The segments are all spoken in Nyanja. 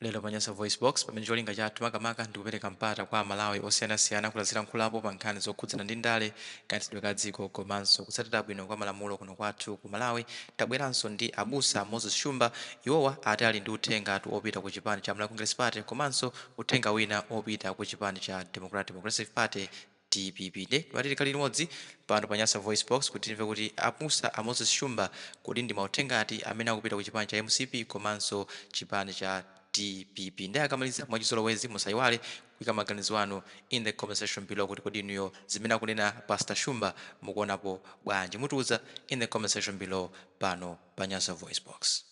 Lero pa Nyasa VoiceBox, pamene cholinga chathu makamaka ndikupereka mpata kwa Amalawi osiyanasiyana kuti azilankhulapo pa nkhani zokhudzana ndi ndale, kayendetsedwe ka dziko komanso kutsatira bwino kwa malamulo kuno kwathu ku Malawi, tabweranso ndi abusa Moses Shumba. Iwowa ati ali ndi uthengatu opita ku chipani cha Malawi Congress Party komanso uthenga wina opita ku chipani cha Democratic Progressive Party, DPP. Nde timati tikhale limodzi pano pa Nyasa VoiceBox kuti timve kuti abusa a Moses Shumba kodi ndi mauthenga ati amene akupita ku chipani cha MCP komanso chipani cha DPP. Ndiye akamaliza, mwachizolowezi musayiwale kuyika maganizo anu in the comment section below kuti kodi inuyo zimene akunena Pastor Shumba mukuonapo bwanji? Mutiuza in the comment section below pano pa Nyasa VoiceBox.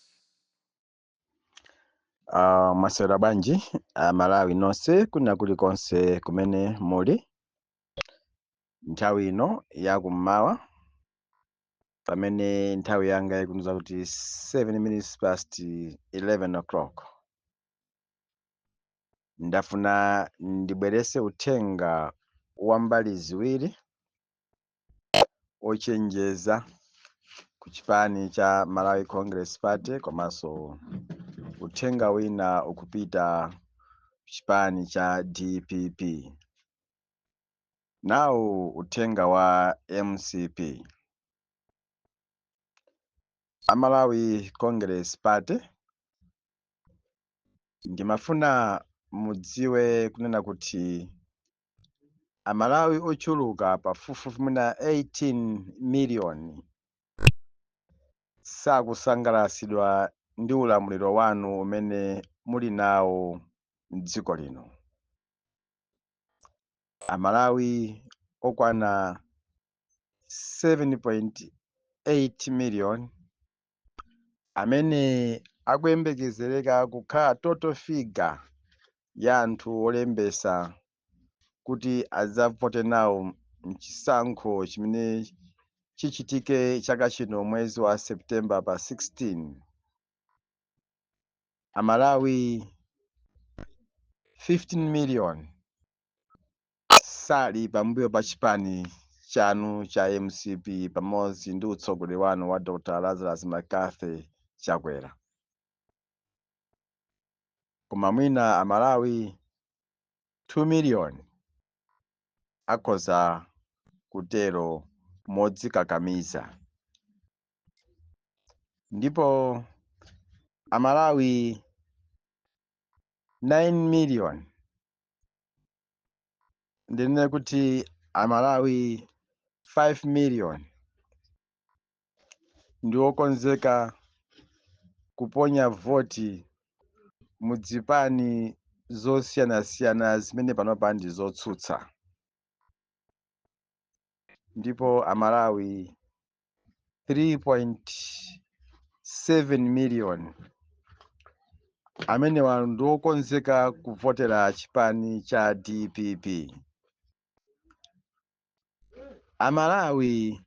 Mwaswera bwanji Amalawi nonse kuna kulikonse kumene muli nthawi ino yakummawa, pamene nthawi yanga ikundiuza kuti 7 minutes past 11 o'clock. Ndafuna ndibwerese uthenga wa mbali ziwiri ochenjeza ku chipani cha Malawi Congress Party, komanso uthenga wina ukupita ku chipani cha DPP. Nawu uthenga wa MCP. Amalawi Congress Party, ndimafuna mudziwe kunena kuti Amalawi ochuluka pafupifupi mwina 18 million sakusangalasidwa ndi ulamuliro wanu umene muli nawo mdziko lino. Amalawi okwana 7.8 million amene akuyembekezereka kukhala total figure ya anthu olembesa kuti adzavote nawo mchisankho chimene chichitike chaka chino mwezi wa September pa 16, Amalawi 15 million sali pambuyo pa chipani chanu cha MCP pamodzi ndi utsogoleri wanu wa Dr Lazarus McCarthy Chakwera. Koma mwina Amalawi 2 million akhoza kutero modzikakamiza, ndipo Amalawi 9 million, ndinene kuti Amalawi 5 million ndi okonzeka kuponya voti mudzipani zosiyanasiyana zimene panopa ndi zotsutsa, ndipo Amalawi 3.7 million amenewa ndi okonzeka kuvotera chipani cha DPP. Amalawi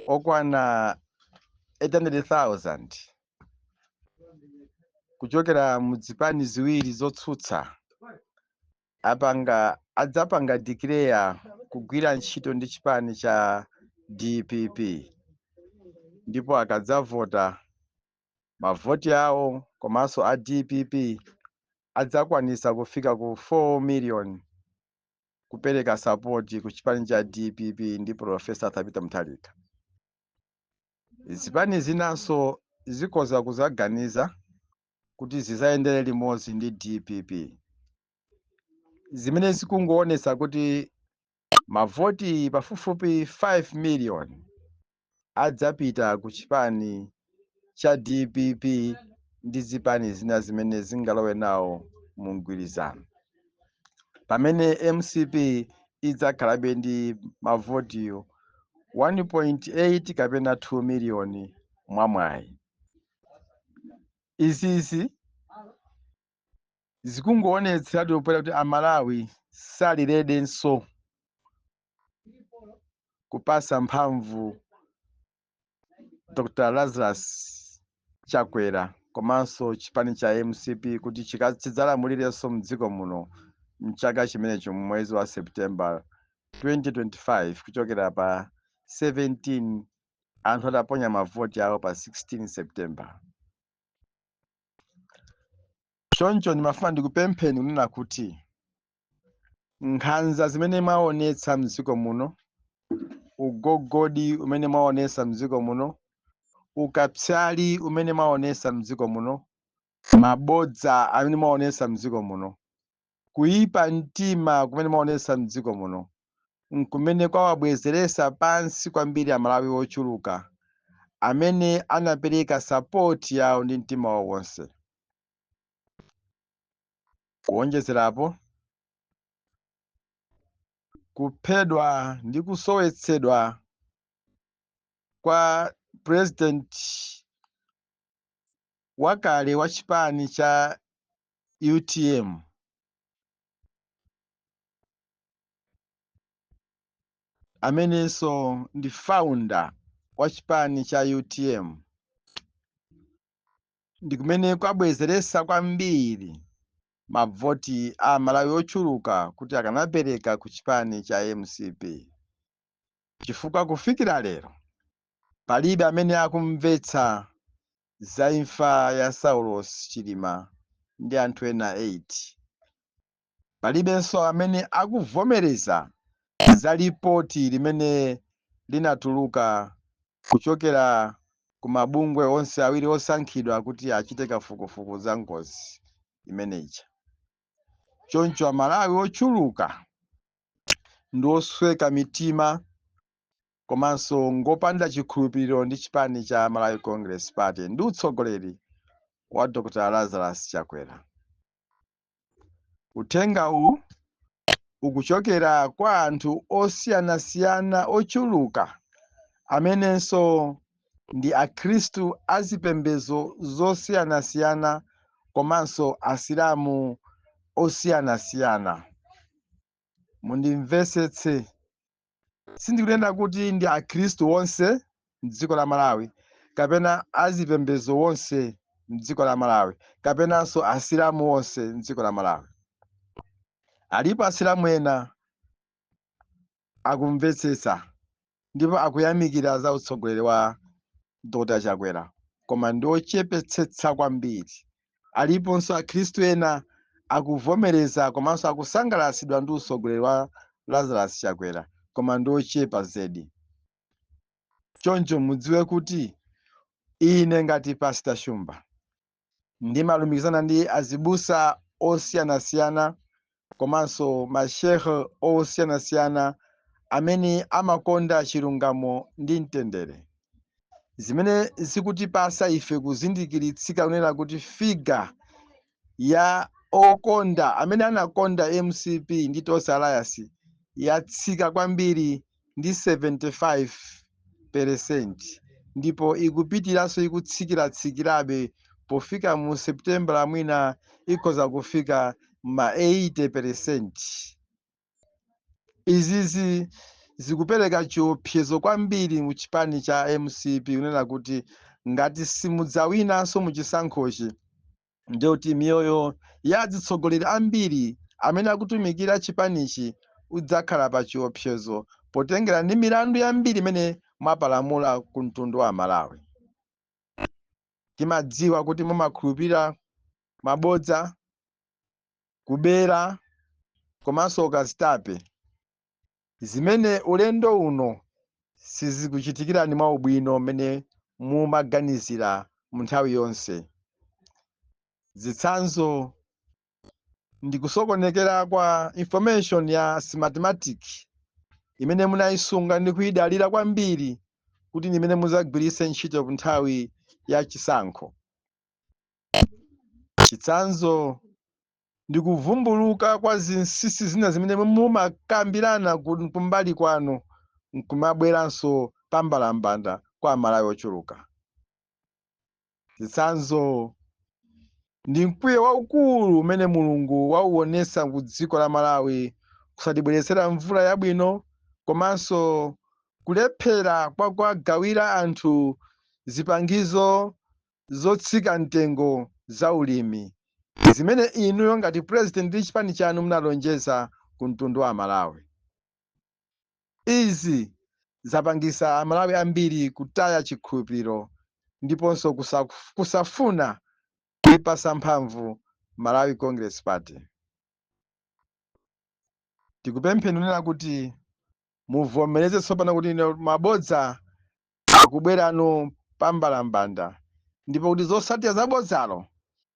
okwana 800,000 kuchokera mudzipani ziwiri zotsutsa apanga adzapanga declare kugwira ntchito ndi chipani cha DPP, ndipo akadzavota, mavoti awo komanso a DPP adzakwanisa kufika ku 4 million kupereka support ku chipani cha DPP ndi Professor Arthur Peter Mutharika. Zipani zinanso zikhoza kuzaganiza kuti zizayendere limodzi ndi DPP, zimene zikungoonetsa kuti mavoti pafupifupi 5 million adzapita ku chipani cha DPP ndi zipani zina zimene zingalowe nawo mu mgwirizano, pamene MCP idzakhalabe ndi mavotiyo 1.8 kapena 2 miliyoni mwamwayi. Izizi zikungoonetseratu poyera kuti Amalawi sali ready-nso kupasa mphamvu Dr Lazarus Chakwera komanso chipani cha MCP kuti chidzalamulirenso mdziko muno mchaka chimenecho mwezi wa September 2025, kuchokera pa 17 anthu ataponya mavoti awo pa 16 September. Cholinga chathu Choncho ndimafuna ndikupempheni kunena kuti nkhanza zimene mwaonetsa mdziko muno, ugogodi umene mwaonetsa mdziko muno, ukapsali umene mwaonetsa mdziko muno, mabodza amene mwaonetsa mdziko muno, kuyipa mtima kumene mwaonetsa mdziko muno, nkumene kwawabwezeresa pansi kwambiri Amalawi ochuluka amene anapereka support yawo ndi mtima wawo wonse. Kuonjezerapo, kuphedwa ndi kusowetsedwa kwa president wakale wa chipani cha UTM amenenso ndi founder wa chipani cha UTM ndi kumene kwabwezeresa kwambiri mavoti a Malawi ochuluka kuti akanapereka ku chipani cha MCP, chifukwa kufikira lero palibe amene akumvetsa za imfa ya Saulos Chilima ndi anthu ena 8. Palibenso amene akuvomereza za lipoti limene linatuluka kuchokera ku mabungwe onse awiri osankhidwa kuti achite kafukufuku za ngozi imeneyi. Choncho Amalawi ochuluka ndi osweka mitima komanso ngopanda chikhulupiriro ndi chipani cha Malawi Congress Party ndi utsogoleri wa Dr. Lazarus Chakwera. Uthenga uwu ukuchokera kwa anthu osiyanasiyana ochuluka amenenso ndi Akhristu azipembedzo zosiyanasiyana komanso Asilamu osiyanasiyana. Mundimvetsetse, sindikunena kuti ndi Akhristu onse mdziko la Malawi kapena azipembedzo onse mdziko la Malawi kapenanso Asilamu onse mdziko la Malawi. Alipo Asilamu ena akumvetsetsa ndipo akuyamikira za utsogoleri wa Dr. Chakwera, koma ndi ochepetsetsa kwambiri. Aliponso Akhristu ena akuvomereza komanso akusangalatsidwa ndi utsogoleri wa Lazarus Chakwera, koma ndi ochepa zedi. Choncho mudziwe kuti ine ngati Pastor Shumba ndimalumikizana ndi azibusa osiyanasiyana komanso masheikh osiyanasiyana amene amakonda chilungamo ndi mtendere, zimene zikutipasa ife kuzindikiritsika kunena kuti figure ya okonda amene anakonda MCP ndi Tonse Alliance yatsika kwambiri ndi 75% ndipo ikupitiranso ikutsikira-tsikirabe. Pofika mu September mwina ikhoza kufika ma 80%. Izizi zikupereka chiopsezo kwambiri mu chipani cha MCP kunena kuti ngati simudzawinanso mu chisankhochi, ndiyoti miyoyo ya atsogoleri ambiri amene akutumikira chipanichi udzakhala pa chiopsezo potengera ndi milandu yambiri imene mwapalamula ku mtundu wa Malawi. Timadziwa kuti mumakhulupirira mabodza, kubera komanso ukazitape, zimene ulendo uno sizikuchitikirani mwaubwino mmene mumaganizira mu nthawi yonse. Zitsanzo ndi kusokonekera kwa information ya Smartmatic imene munayisunga ndi kuyidalira kwambiri kuti ndi imene muzagwiritse ntchito ku nthawi ya chisankho. Chitsanzo ndi kuvumbuluka kwa zinsinsi zina zimene mumakambirana kumbali kwanu nkumabweranso pambalambanda kwa Amalawi ochuluka. Zitsanzo ndi mkwiyo waukulu umene Mulungu wauonetsa ku dziko la Malawi kusatibweretsera mvula yabwino komanso kulephera kwa kuwagawira anthu zipangizo zotsika mtengo za ulimi zimene inuyo ngati president ndi chipani chanu munalonjeza ku mtundu wa Malawi. Izi zapangisa Amalawi ambiri kutaya chikhulupiriro ndiponso kusafuna kuipasa mphamvu Malawi Congress Party. Tikupempheni kunena kuti muvomereze tsopano kuti mabodza akubwerano pambalambanda, ndipo kuti zotsatira za bodzalo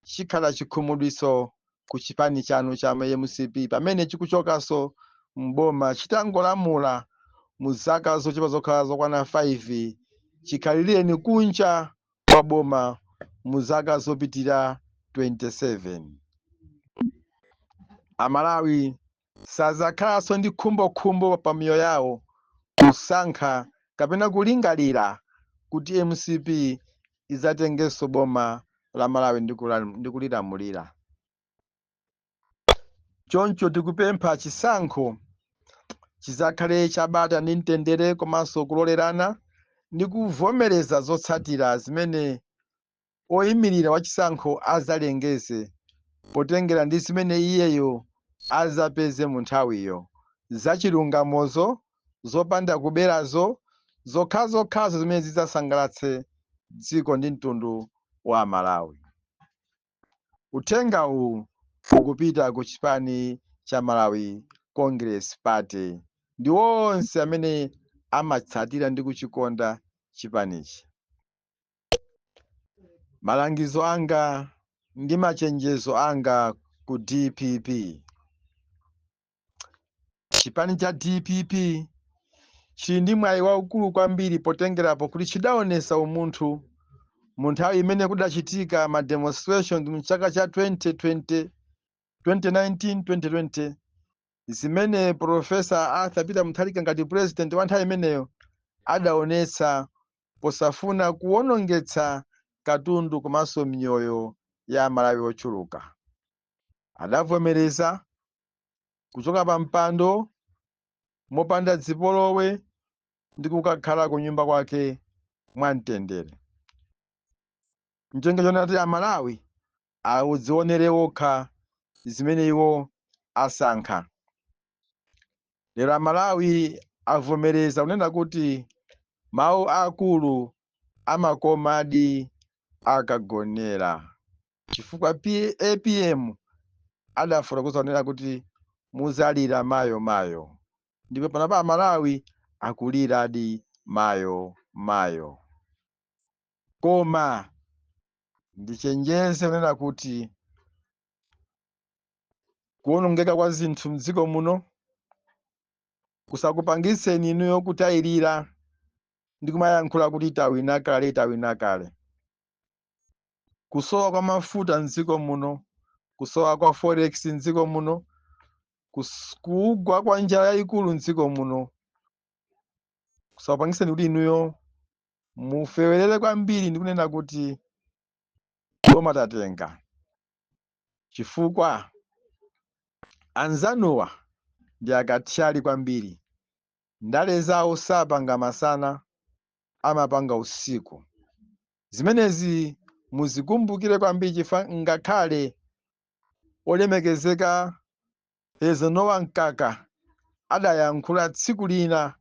chikhala chikhumudwitso ku chipani chanu cha MCP pamene chikuchokanso mboma chitangolamula mu zaka zochepa zokhala zokwana 5, chikhalireni kunja kwa boma mu zaka zopitira 27. Amalawi sazakhalanso ndi khumbokhumbo pa miyoyo yawo kusankha kapena kulingalira kuti MCP idzatengenso boma la Malawi ndi kulilamulira. Choncho tikupempha chisankho chizakhale chabata ndi mtendere komanso kulolerana ndi kuvomereza zotsatira zimene oyimirira wachisankho azalengeze, potengera ndi zimene iyeyo azapeze mu nthawiyo, zachilungamozo, zopanda kuberazo, zokhazokhazo zimene zidzasangalatse dziko ndi mtundu wa Malawi. Uthenga uwu ukupita ku chipani cha Malawi Congress Party ndi onse amene amatsatira ndi kuchikonda chipanichi. Malangizo anga ndi machenjezo anga ku DPP. Chipani cha DPP chili ndi mwayi waukulu kwambiri potengerapo kuti chidaonesa umunthu mu nthawi imene kudachitika ma demonstrations mu chaka cha 2020, 2019, 2020, zimene Professor Arthur Peter Mutharika ngati president wa nthawi imeneyo adaonetsa posafuna kuwonongetsa katundu komanso miyoyo ya Amalawi ochuluka. Adavomereza kuchoka pa mpando mopanda zipolowe ndi kukakhala ku nyumba kwake mwamtendere. Mchenga chonati Amalawi audzionere okha zimene iwo asankha. Lero Amalawi avomereza kunena kuti mawu akulu amakomadi akagonera, chifukwa APM adafotokoza kunena kuti muzalira mayo mayo, ndipo panopa Amalawi akuliradi mayo mayo. Koma ndichenjeze kunena kuti kuwonongeka kwa zinthu mdziko muno kusakupangiseni inuyo kutayirira ndi kumayankhula kuti tawina kale, tawina kale. Kusowa kwa mafuta mdziko muno, kusowa kwa forex mdziko muno, kugwa kwa njala yayikulu mdziko muno kusakupangiseni kuti inuyo mufewerere kwambiri ndi kunena kuti boma tatenga, chifukwa anzanuwa ndi akathyali kwambiri. Ndale zawo sapanga masana, amapanga usiku. Zimenezi muzikumbukire kwambiri, chifukwa ngakhale olemekezeka Eisenhower Mkaka adayankhula tsiku lina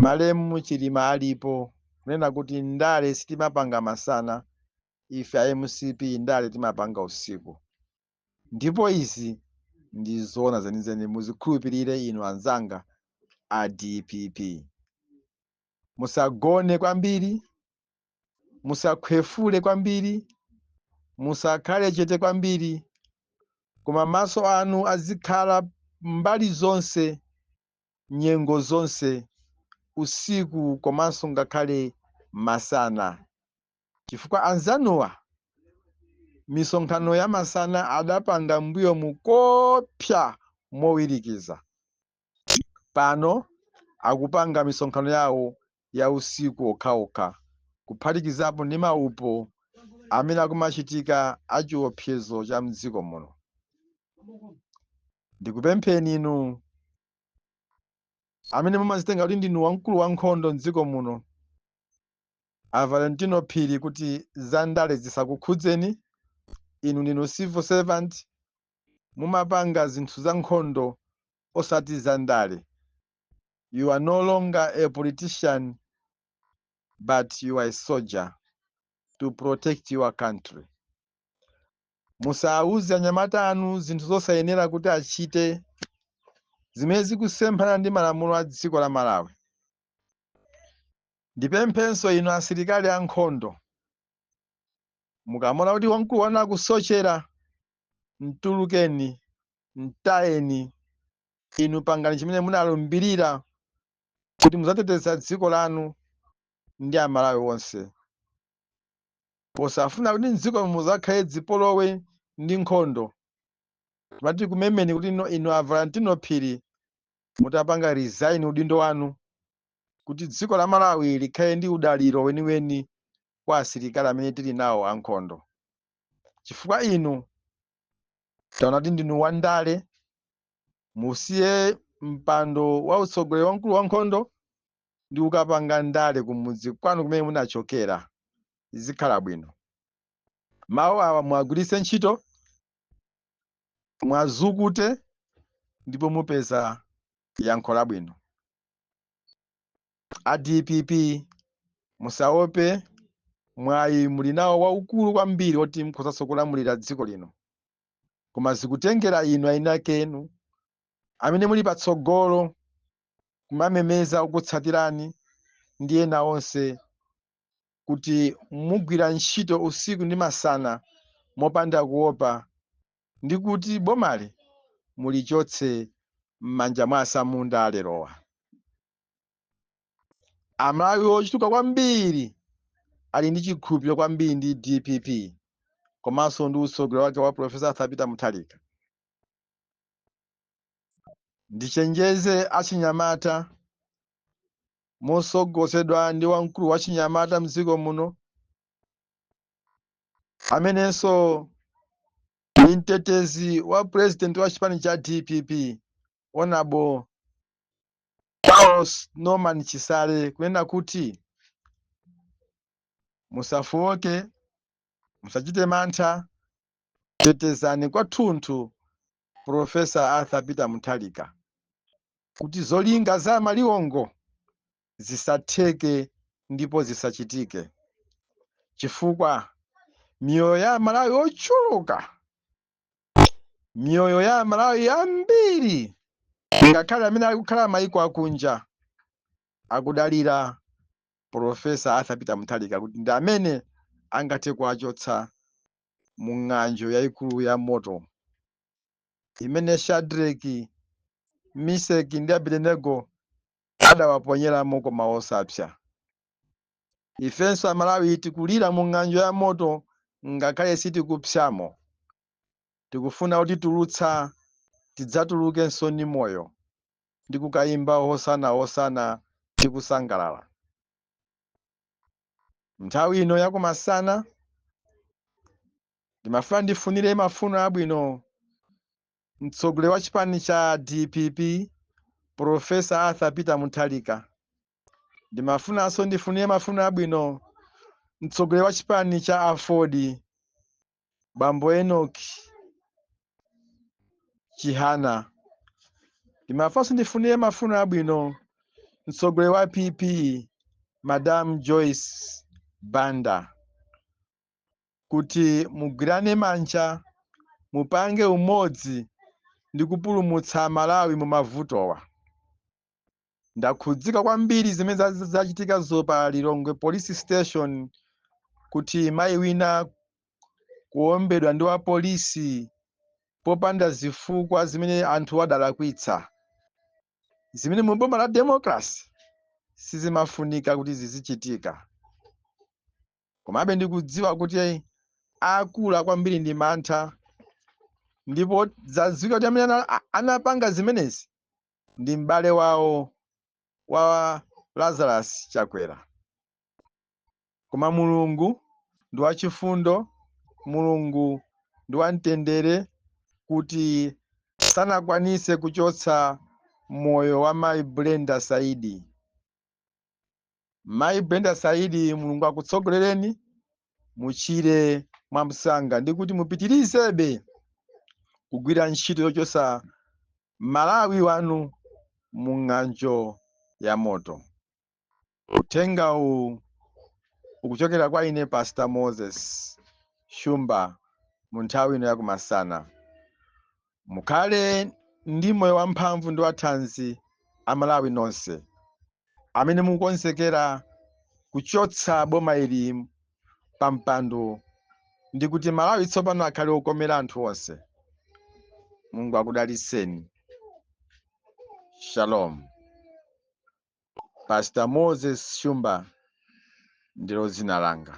malemu Chilima alipo kunena kuti ndale sitimapanga masana, ife a MCP ndale timapanga usiku. Ndipo izi ndi zoona zenizeni, muzikhulupirire inu anzanga a DPP. Musagone kwambiri, musakhwefule kwambiri, musakhale chete kwambiri, koma maso anu azikhala mbali zonse, nyengo zonse, usiku komanso ngakhale masana, chifukwa anzanuwa misonkhano ya masana adapanga mbuyo mukopsa mowirikiza. Pano akupanga misonkhano yawo ya usiku okhaokha, kuphatikizapo ndi maupo amene akumachitika achiopsezo cha mdziko muno. Ndikupempheni inu amene mumazitenga kuti ndinu wamkulu wankhondo mdziko muno, a Valentino Phiri, kuti zandale zisakukhudzeni. Inu ndinu civil servant, mumapanga zinthu za nkhondo osati zandale. You are no longer a politician, but you are a soldier to protect your country. Musawuze anyamata anu zinthu zosayenera kuti achite zimene zikusemphana ndi malamulo a dziko la Malawi. Ndipemphenso inu asilikali ankhondo, mukamona kuti wamkulu wanu akusochera, mtulukeni, mtayeni. Inu pangani chimene munalumbirira kuti muzateteza dziko lanu ndi Amalawi onse, posafuna kuti mdziko muzakhale zipolowe ndi nkhondo. Timati kumemeni kuti inu a Valentino Phiri mutapanga resign udindo wanu kuti dziko la Malawi likhale ndi udaliro weniweni kwa asilikali amene tili nawo ankhondo, chifukwa inu taona kuti ndinu wandale. Musiye mpando wa utsogoleri wamkulu wankhondo ndi kukapanga ndale kumudzi kwanu kumene munachokera, zikhala bwino. Mawu awa muwagwiritse ntchito, mwazukute, ndipo mupeza yankho labwino. A DPP, musaope, mwayi muli nawo waukulu kwambiri woti mukhozanso kulamulira dziko lino, koma zikutengera inu eni akenu amene muli patsogolo kumamemeza okutsatirani ndi ena onse kuti mugwira ntchito usiku ndi masana mopanda kuopa, ndi kuti bomali mulichotse m'manja mwa asamunda alerowa. Amalawi ochuluka kwambiri ali ndi chikhulupiriro kwambiri ndi DPP komanso ndi utsogoleri wake wa Professor Arthur Peter Mutharika. Ndichenjeze achinyamata mosogozedwa ndi wamkulu wa chinyamata mdziko muno, amenenso ndi mtetezi wa president wa chipani cha DPP, Honorable Charles Norman Chisale, kunena kuti musafowoke, musachite mantha, tetezani kwathunthu Professor Arthur Peter Mutharika kuti zolinga za maliwongo zisatheke ndipo zisachitike, chifukwa miyoyo ya Malawi ochuluka, miyoyo ya Malawi ambiri, ngakhale amene ali kukhala mayiko akunja, akudalira Professor Arthur Peter Mutharika kuti ndi amene angathe kuwachotsa mu ng'anjo yayikulu ya moto imene Shadraki, Mesaki ndi Abedenego adawaponyeramo koma osapsa. Ifenso Amalawi tikulira mu ng'anjo ya moto ngakhale sitikupsamo. Tikufuna kuti tulutsa tidzatulukenso ndi moyo ndi kukayimba "Hosana, hosana" tikusangalala. Nthawi ino yakumasana ndimafuna ndifunire mafuno abwino mtsogoleri wa chipani cha DPP, Professor Arthur Peter Mutharika. Ndimafunanso ndifunire mafuno abwino mtsogoleri wa chipani cha AFORD, Bambo Enoch Chihana. Ndimafunanso ndifunire mafuno abwino mtsogoleri wa PP, Madam Joyce Banda, kuti mugwirane manja, mupange umodzi ndi kupulumutsa Malawi mu mavutowa. Ndakhudzika kwambiri zimene zachitika pa Lilongwe Police Station, kuti mayi wina kuombedwa ndi wa polisi popanda zifukwa zimene anthu adalakwitsa, zimene mu boma la democracy sizimafunika kuti zizichitika. Komabe ndikudziwa kuti akula kwambiri ndi mantha, ndipo zadziwika kuti amene anapanga zimenezi ndi m'bale wawo wa Lazarus Chakwera. Koma Mulungu ndi wachifundo, Mulungu ndi wamtendere, kuti sanakwanise kuchotsa moyo wa mayi Brenda Saidi. Mayi Brenda Saidi, Mulungu akutsogolereni, muchire mwamsanga ndi kuti mupitirizebe kugwira ntchito yochotsa Malawi wanu mu ng'anjo ya moto. Uthenga uwu ukuchokera kwa ine, Pastor Moses Shumba. Mu nthawi ino yakumasana, mukhale ndi moyo wamphamvu ndi wathanzi, Amalawi nonse amene mukukonzekera kuchotsa boma ili pa mpando ndi kuti Malawi tsopano akhale okomera anthu onse. Mulungu akudalitseni. Shalom. Pastor Moses Shumba ndilo dzina langa.